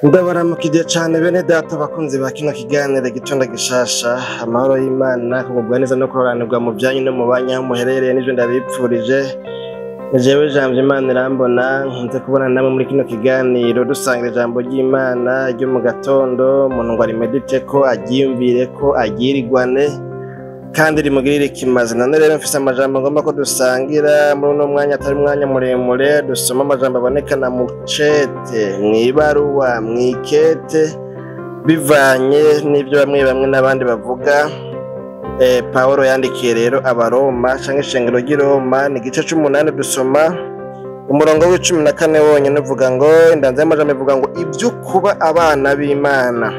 Ndabaramukije cane bene data bakunzi ba kino kiganiro Igitondo Gishasha. Amahoro y'Imana, kugubwa neza no kuroranirwa mu vyanyu no mu banyu aho muherereye, nivyo ndabipfurije. Jewe Jambo Imana irambona, nkunze kubona namwe muri kino kiganiro dusangira ijambo ry'Imana ryo mu gatondo, umuntu ngo arimedite ko, aryiyumvire ko, aryirigwane kandi rimugirire ikimazi. None rero mfise amajambo ngomba ko dusangira muri uno mwanya, atari umwanya muremure. Dusoma amajambo abonekana mu cete, mw'ibaruwa, mw'ikete, bivanye n'ibyo bamwe bamwe n'abandi bavuga. Pawulo yandikiye rero Abaroma canke ishengero ry'i Roma, ni igice c'umunani, dusoma umurongo w'14 wonyene, uvuga ngo indanza y'amajambo ivuga ngo ibyo kuba abana b'Imana.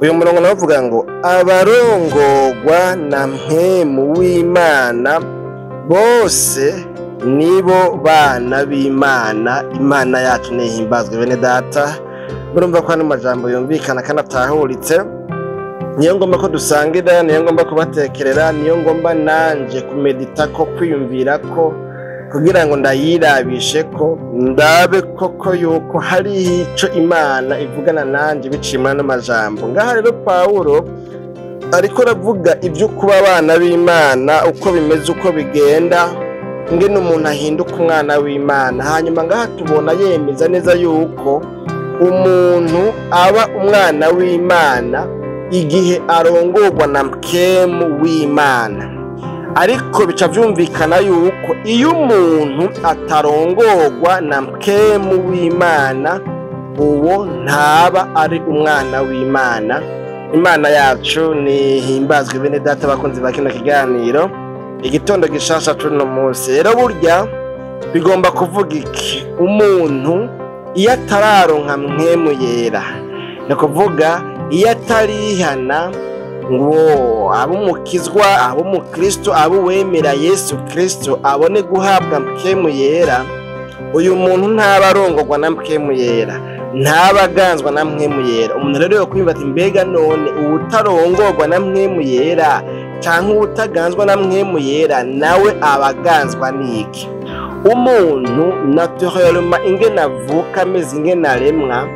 Uyu murongo nawe uvuga ngo abarongorwa na Mpwemu w'Imana bose nibo bana b'Imana. Imana yacu nihimbazwe. Bene data, murumva ko ano majambo yumvikana kandi atahuritse. Niyo ngomba ko dusangira, niyo ngomba kubatekerera, niyo ngomba nanje kumedita ko, kwiyumvira ko, kugira ngo ndayirabishe ko, ndabe koko yuko hari ico Imana ivugana nanje biciye muri ano majambo. Ngaha rero Pawulo ariko aravuga ibyo kuba abana b'Imana, uko bimeze, uko bigenda, ngene umuntu ahinduka umwana w'Imana. Hanyuma ngaha tubona yemeza neza yuko umuntu aba umwana w'Imana igihe arongorwa na Mpwemu w'Imana. Ariko bica vyumvikana yuko iyo umuntu atarongorwa na Mpwemu w'Imana, uwo ntaba ari umwana w'Imana. Imana yacu nihimbazwe. Bene data bakunzi ba kino kiganiro Igitondo Gishasha c'uno munsi, rero burya bigomba kuvuga iki? Umuntu iyo atararonka Mpwemu Yera, ni ukuvuga iyo atarihana ngo abe umukizwa, abe umukristo, abe uwemera Yesu Kristo, abone guhabwa Mpwemu Yera, uyu muntu ntaba arongorwa na Mpwemu Yera, ntaba aganzwa na Mpwemu Yera. Umuntu rero yokwiyumva ati: mbega none uwutarongorwa na Mpwemu Yera canke uwutaganzwa na Mpwemu Yera nawe aba aganzwa n'iki? Umuntu naturellement, ingene avuka ameze, ingene aremwa,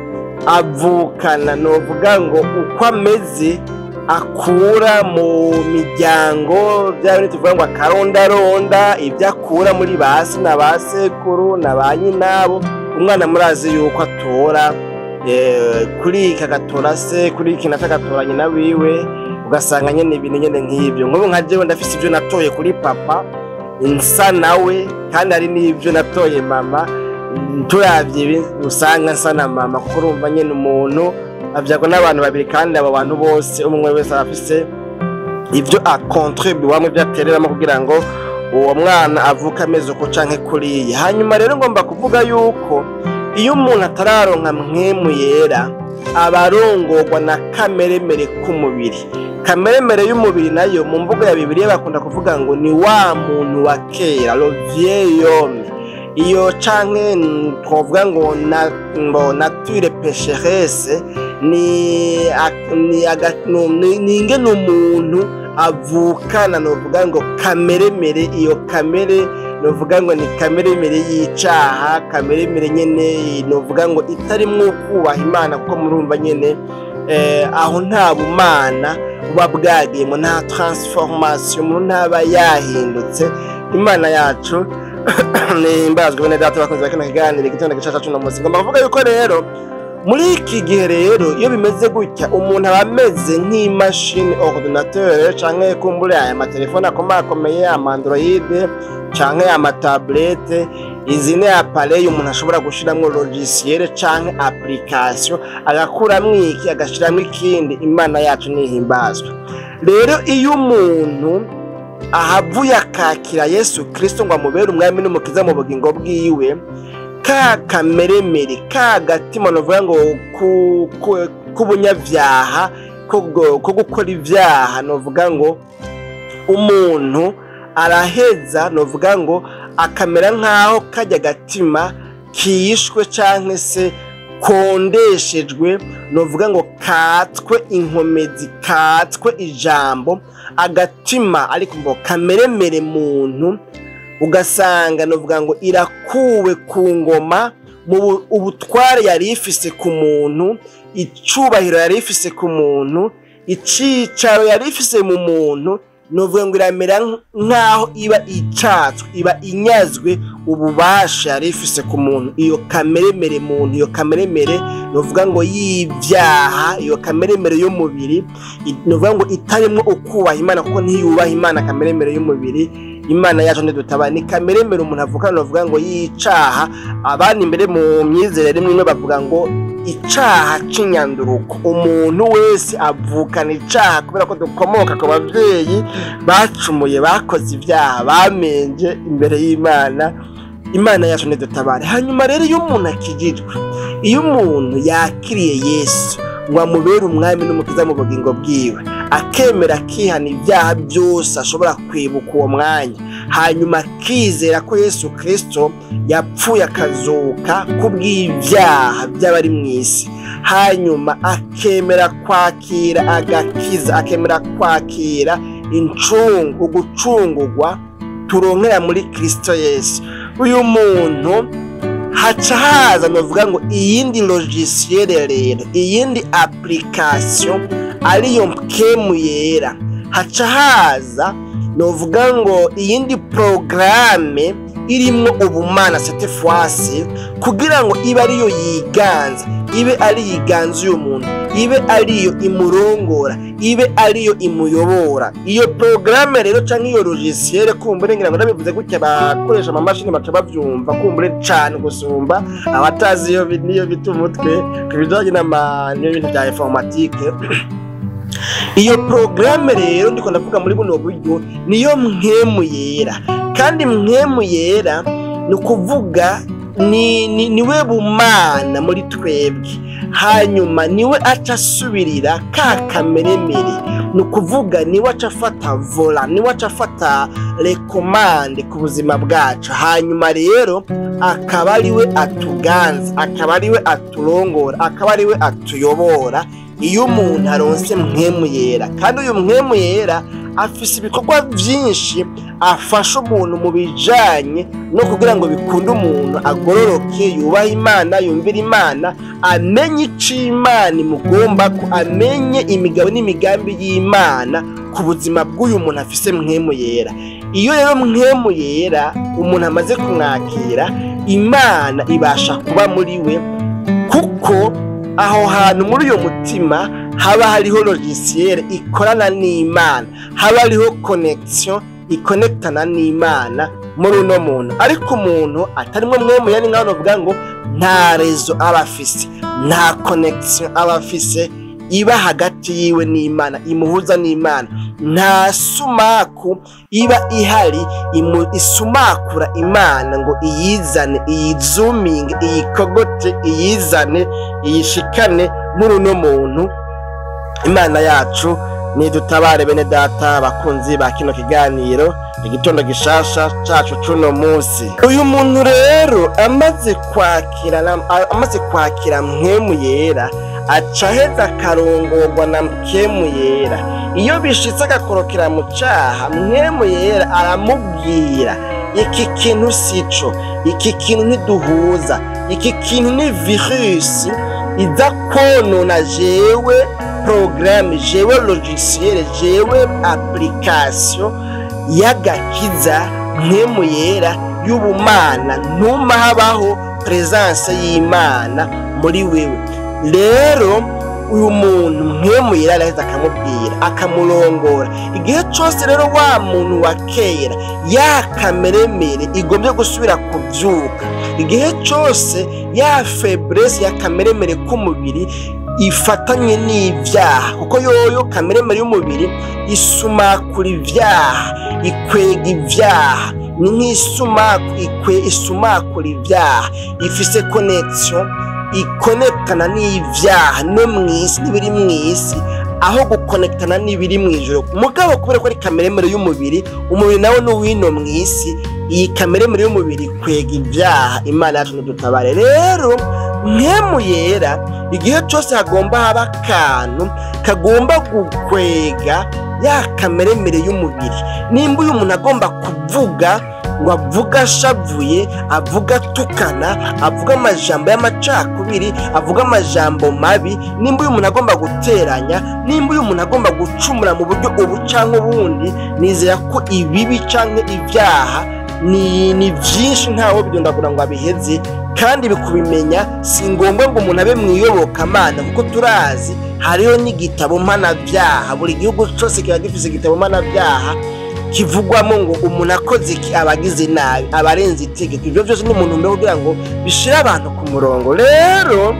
avukana novuga ngo uko ameze, akura mu miryango, bya bindi tuvuga ngo akarondaronda, ibyo akura muri ba se na ba sekuru na ba nyinabo. Umwana murazi yuko atora kuri iki agatora se, kuri iki naco agatora nyina wiwe, ugasanga nyene ibintu nyene nk'ibyo. Nk'ubu nka jewe ndafise ibyo natoye kuri papa nsa nawe, kandi hari n'ibyo natoye mama. Turavye ibi usanga nsa na mama, kuko urumva nyene umuntu avyagwa n'abantu babiri, kandi abo bantu bose umwe wese aba afise ibyo akontribuwamwo, ibyo atereramo kugira ngo uwo mwana avuke ameze uko canke kuriya. Hanyuma rero ngomba kuvuga yuko iyo umuntu atararonka Mpwemu Yera, aba arongorwa na kameremere k'umubiri. Kameremere y'umubiri nayo mu mvugo ya Bibiliya bakunda kuvuga ngo ni wa muntu wa kera, le vieil homme, iyo canke twovuga ngo na ngo nature pécheresse. Ni ingene umuntu avukana novuga ngo kameremere. Iyo kamere novuga ngo ni kameremere y'icaha, kameremere nyene novuga ngo itarimwo kubaha Imana, kuko murumva nyene aho nta bumana buba bwagiyemo, nta transformation, umuntu ntaba yahindutse. Imana yacu nihimbazwe. Bene data bakunzi ba kino kiganiro Igitondo Gishasha c'uno munsi, ngomba kuvuga yuko rero muri iki gihe rero iyo bimeze gutya, umuntu aba ameze nk'imashini ordinateur canke kumbure aya matelefone akomakomeye, ama Android canke ama tablette. Izi ni appareil umuntu ashobora gushiramwo logiciel canke application, agakuramwo iki, agashiramwo ikindi. Imana yacu nihimbazwe. Rero iyo umuntu ahavuye akakira Yesu Kristo ngo amubere umwami n'umukiza mu bugingo bwiwe, ka kameremere, ka gatima novuga ngo k'ubunyavyaha, ko gukora ivyaha, novuga ngo umuntu araheza novuga ngo akamera nk'aho kajya gatima kishwe canke se kondeshejwe, novuga ngo katswe inkomezi, katswe ijambo, agatima ariko ngo kameremere muntu ugasanga novuga ngo irakuwe ku ngoma. Mu ubutware yari ifise ku muntu, icubahiro yari ifise ku muntu, icicaro yari ifise mu muntu, novuga ngo iramera nk'aho iba icatswe, iba inyazwe ububasha yari ifise ku muntu. Iyo kameremere muntu, iyo kameremere novuga ngo y'ivyaha, iyo kameremere y'umubiri, novuga ngo itarimwo ukubaha Imana, kuko ntiyubaha Imana kameremere y'umubiri. Imana yacu ntidutabara, ni kameremere umuntu avuga, novuga ngo y'icaha. Abandi imbere mu myizerere imwe bavuga ngo icaha c'inyanduruko, umuntu wese avukana icaha kubera ko dukomoka ku bavyeyi bacumuye, bakoze ivyaha, bamenje imbere y'Imana. Imana yacu ntidutabare. Hanyuma rero iyo umuntu akijijwe, iyo umuntu yakiriye Yesu ngo amubere umwami n'umukiza mu bugingo bwiwe, akemera akihana ibyaha byose ashobora kwibuka uwo mwanya, hanyuma akizera ko Yesu Kristo yapfuye akazuka kubw'ibyaha by'abari mu isi, hanyuma akemera kwakira agakiza, akemera kwakira incungu, ugucungurwa turonkera muri Kristo Yesu, uyu muntu haca haza novuga ngo iyindi logiciel rero, iyindi application ariyo mpwemu yera. Haca haza novuga ngo iyindi programme irimwo ubumana cette fois, kugira ngo ibe ariyo yiganza, ibe ari yiganza uyu muntu, ibe ariyo imurongora, ibe ariyo imuyobora. Iyo programme rero canke iyo logiciel, kumbure ngira ngo ndabivuze gutya bakoresha amamashini baca bavyumva kumbure cane gusumba abatazi iyo niyo bita umutwe ku bijanye n'ibintu vya informatique. Iyo programme rero ndiko ndavuga muri buno buryo niyo mpwemu yera. Kandi mpwemu yera ni ukuvuga niwe bumana muri twebwe, hanyuma niwe aca asubirira ka kameremere, ni ukuvuga niwe aca afata volant, niwe aca afata les commandes ku buzima bwacu. Hanyuma rero akaba ariwe atuganza, akaba ariwe aturongora, akaba ariwe atuyobora iyo umuntu aronse mpwemu yera. Kandi uyu mpwemu yera afise ibikorwa vyinshi afasha umuntu mu bijanye no kugira ngo bikunde umuntu agororoke, yubahe Imana, yumvire Imana, amenye ico Imana imugomba, ko amenye imigabo n'imigambi y'Imana ku buzima bw'uyu muntu afise mpwemu yera. Iyo rero mpwemu yera umuntu amaze kumwakira, Imana ibasha kuba muri we, kuko aho hantu muri uyo mutima haba hariho logiciel ikorana n'Imana, haba hariho connexion ikonectana n'Imana muri uno muntu. Ariko umuntu atarimwo mpwemu yera ni nkaho novuga ngo nta réseau aba afise, nta connexion aba afise iba hagati yiwe n'Imana, imuhuza n'Imana. Nta sumaku iba ihari isumakura Imana ngo iyizane, iyizuminge, iyikogote, iyizane, iyishikane muri uno muntu. Imana yacu nidutabare. Bene data bakunzi ba kino kiganiro Igitondo Gishasha cacu cuno munsi, uyu muntu rero amaze kwakira mpwemu yera, aca aheza akarongorwa na mpwemu yera. Iyo bishitse agakorokera mu caha, mpwemu yera aramubwira: iki kintu sico, iki kintu ntiduhuza, iki kintu ni virus iza konona jewe programme, jewe logiciel, jewe application y'agakiza mpwemu yera y'ubumana, ntuma habaho présence y'Imana muri wewe. Rero uyu muntu mpwemu yera araheza akamubwira, akamurongora. Igihe cose rero wa muntu wa kera, ya kameremere igombye gusubira kuvyuka, igihe cose ya faiblesse ya kameremere k'umubiri ifatanye n'ivyaha, kuko yoyo kameremere y'umubiri isumakura ivyaha, ikwega ivyaha, ni nk'isumaku isumakura ivyaha, ifise connexion ikonectana n'ivyaha no mw'isi n'ibiri mw'isi, aho gukonectana n'ibiri mw'ijuru. Mugabo kubera ko ari kameremere y'umubiri, umubiri nawe n'uwino mw'isi, iyi kameremere y'umubiri ikwega ivyaha. Imana yacu ntidutabare. Rero mpwemu yera igihe cose hagomba haba akantu kagomba gukwega ya kameremere y'umubiri, nimba uyu muntu agomba kuvuga ngo avuga ashavuye, avuga atukana, avuga amajambo y'amacakubiri, avuga amajambo mabi, nimba uyu muntu agomba guteranya, nimba uyu muntu agomba gucumura mu buryo ubu canke ubundi, nizera ko ibibi canke ibyaha ni byinshi, ntawo bidondagura ngo abiheze. Kandi bikubimenya si ngombwa ngo umuntu abe mwiyobokamana, kuko turazi hariho n'igitabo mpanabyaha. Buri gihugu cyose kiba gifise igitabo mpanabyaha kivugwamo ngo umuntu akoze iki aba agize nabi, aba arenze itegeko. Ibyo byose ni umuntu mbere kugira ngo bishire abantu ku murongo. Rero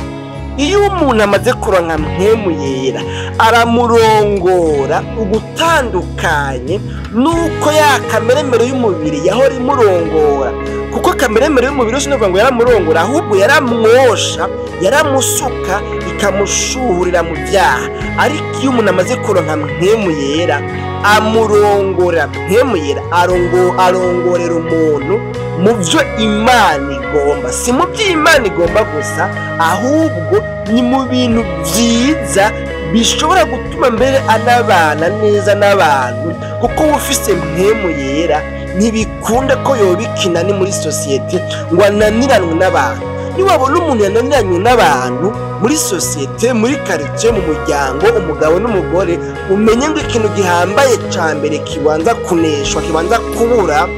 iyo umuntu amaze kuronka mpwemu yera, aramurongora ugutandukanye nuko ya kameremere y'umubiri yahora imurongora, kuko kameremere y'umubiri sinavuga ngo yaramurongora, ahubwo yaramwosha, yaramusuka, ikamushuhurira mu byaha. Ariko iyo umuntu amaze kuronka mpwemu yera, amurongora mpwemu yera arongorera umuntu mu byo Imana igomba. Si mu byo Imana igomba gusa, ahubwo ni mu bintu byiza bishobora gutuma mbere anabana neza n'abantu, kuko ufise mpwemu yera ntibikunda ko yobikina ni muri sosiyete ngo ananiranwe n'abantu. Niwabona umuntu yananiranywe n'abantu muri sosiyete, muri quartier, mu muryango, umugabo n'umugore, umenye ngo ikintu gihambaye ca mbere kibanza kuneshwa, kibanza kubura,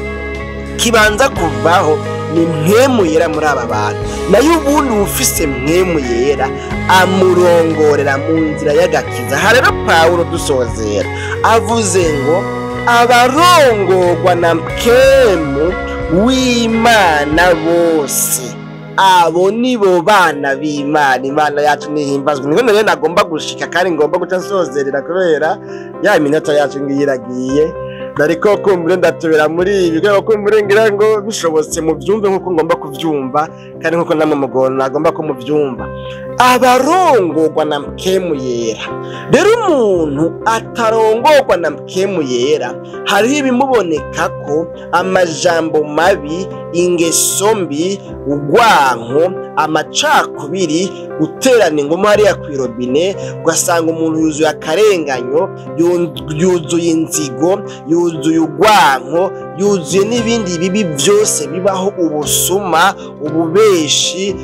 kibanza kuvaho ni mpwemu yera muri aba bantu. Nayo ubundi ufise mpwemu yera amurongorera mu nzira y'agakiza. Aha rero Pawulo dusozera avuze ngo abarongorwa na mpwemu w'Imana bose, abo nibo bana b'Imana. Imana yacu nihimbazwe. Niho rero nagomba gushika kandi ngomba guca nsozerera kubera ya minota yacu ngiyi iragiye. Ariko kumbure ndatubera muri ibi kubera kumbure ngira ngo bishobotse mubyumve nkuko ngomba kubyumva, kandi nkuko namwe mugona nagomba ko mubyumva. Abarongorwa na mpwemu yera. Rero umuntu atarongorwa na mpwemu yera, hariho ibimuboneka ko amajambo mabi, ingeso mbi, urwanko, amacakubiri, guterana ingoma hariya kw'irobine, ugasanga umuntu yuzuye akarenganyo, yuzuye inzigo, yuzuye urwanko, yuzuye n'ibindi bibi byose bibaho, ubusuma, ububeshi,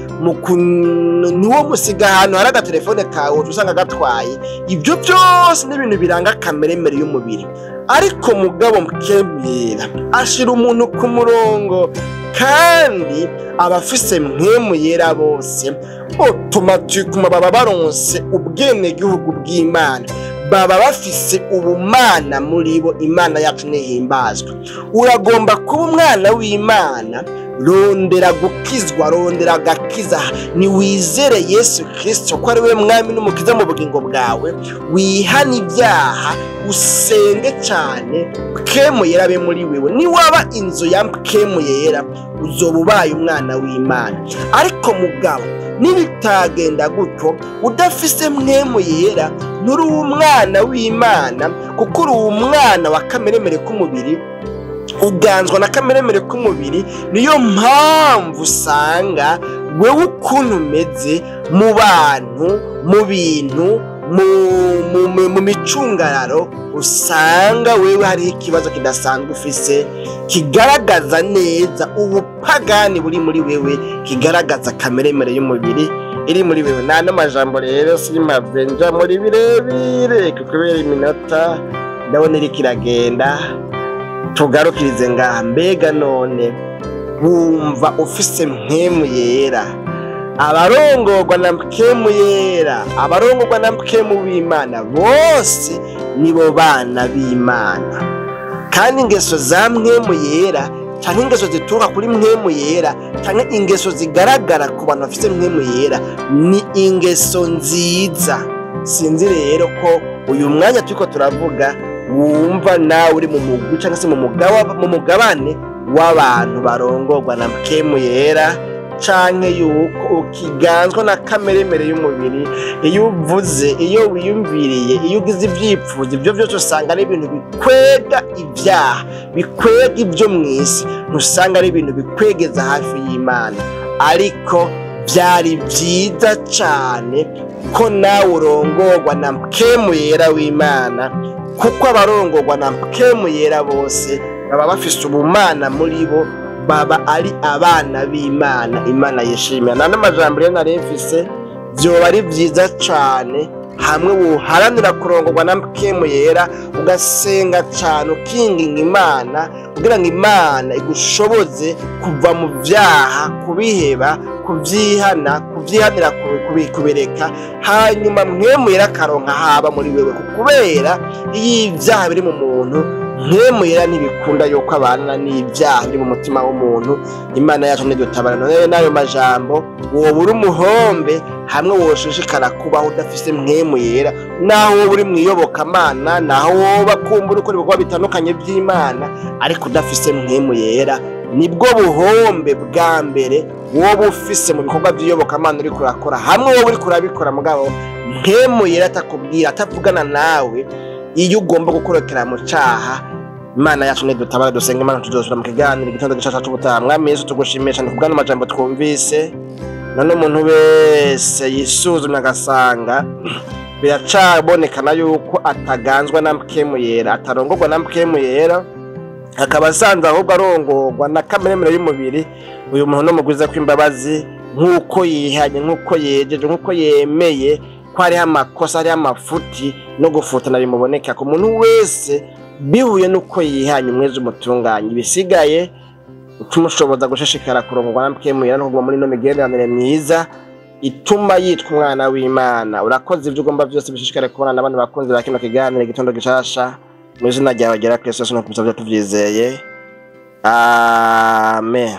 niwo musiga ahantu hari agatelefone kawe usanga gatwaye. Ibyo byose n'ibintu biranga kameremere y'umubiri. Ariko mugabo mpwemu yera ashira umuntu ku murongo, kandi abafise mpwemu yera bose automatically baba baronse ubwenegihugu bw'Imana, baba bafise ubumana muri bo. Imana yacu nihimbazwe. Uragomba kuba umwana w'Imana, rondera gukizwa, rondera agakiza. Ni wizere Yesu Kristo ko ari we mwami n'umukiza mu bugingo bwawe, wihane ibyaha, usenge cyane, mpwemu yera abe muri wewe. Niwaba inzu ya mpwemu yera, uzoba ubaye umwana w'Imana. Ariko mugabo nibitagenda gutyo, udafise mpwemu yera, nturi umwana w'Imana, kuko uri umwana wa kameremere k'umubiri, uganzwa na kameremere k'umubiri. Niyo mpamvu usanga wewe ukuntu umeze mu bantu, mu bintu, mu micungararo, usanga wewe hariho ikibazo kidasanzwe ufise, kigaragaza neza ubupagani buri muri wewe, kigaragaza kameremere y'umubiri iri muri wewe. Nta n'amajambo rero simave nja muri birebire, kubera iminota ndabona iriko iragenda. Tugarukirize ngaha. Mbega none wumva ufise mpwemu yera? Abarongorwa na mpwemu yera, abarongorwa na mpwemu w'Imana bose nibo bana b'Imana. Kandi ingeso za mpwemu yera, canke ingeso zituruka kuri mpwemu yera, canke ingeso zigaragara ku bantu bafise mpwemu yera, ni ingeso nziza. Sinzi rero ko uyu mwanya turiko turavuga wumva nawe uri mu mugwi canke se mu mugabane w'abantu barongorwa na mpwemu yera, canke yuko ukiganzwa na kameremere y'umubiri. Iyo uvuze, iyo wiyumviriye, iyo ugize ivyipfuzo, ibyo byose usanga ari ibintu bikwega ibyaha, bikwega ibyo mw'isi, ntusanga ari ibintu bikwegeza hafi y'Imana. Ariko byari byiza cane ko nawe urongorwa na mpwemu yera w'Imana, kuko abarongorwa na mpwemu yera bose Baba bafise ubumana muri bo, baba ari abana b'Imana, Imana yishimira. Nta n'amajambo rero nari mfise. Vyoba ari vyiza cane hamwe woharanira kurongorwa na Mpwemu Yera, ugasenga cane, ukinginga Imana kugira ngo Imana igushoboze kuva mu vyaha, kubiheba, kuvyihana, kuvyihanira, kubireka, hanyuma Mpwemu Yera akaronka haba muri wewe. Kubera iyo ivyaha biri mu muntu, Mpwemu Yera ntibikunda yuko abana n'ivyaha biri mu mutima w'umuntu. Imana yacu ntidutabara. None n'ayo majambo, woba uri umuhombe hamwe woshishikara kubaho udafise Mpwemu Yera, naho woba uri mw'iyobokamana, naho woba kumbura ukora ibikorwa bitandukanye vy'Imana, ariko udafise Mpwemu Yera, nibwo buhombe bwa mbere woba ufise mu bikorwa vy'iyobokamana uriko urakora. Hamwe woba uriko urabikora mugabo Mpwemu Yera atakubwira, atavugana nawe iyo ugomba gukorokera mu caha, Imana yacu ntidutabara. Dusenga Imana, tuzosubira mu kiganiro Igitondo Gishasha c'ubutaha. Mwami Yesu, tugushimiye cane kubw'ano majambo twumvise. None umuntu wese yisuzumye agasanga biracabonekana yuko ataganzwa na Mpwemu Yera, atarongorwa na Mpwemu Yera, akaba asanze ahubwo arongorwa na kameremere y'umubiri, uyu muntu n'umugwiza kw'imbabazi, nk'uko yihanye, nk'uko yejeje, nk'uko yemeye ko hariho amakosa, hariho amafuti no gufutana bimuboneka ku muntu wese bihuye n'uko yihanye, umwezi umutunganye, ibisigaye utumushoboza gushishikara kurongorwa na Mpwemu Yera no kuguma muri ino migenderanire myiza ituma yitwa umwana w'Imana. Urakoze, ibyo ugomba byose bishishikare kubona n'abandi bakunzi ba kino kiganiro Igitondo Gishasha, mu izina ryawe ryera Kristo Yesu, no kumusabye tuvyizeye, amen.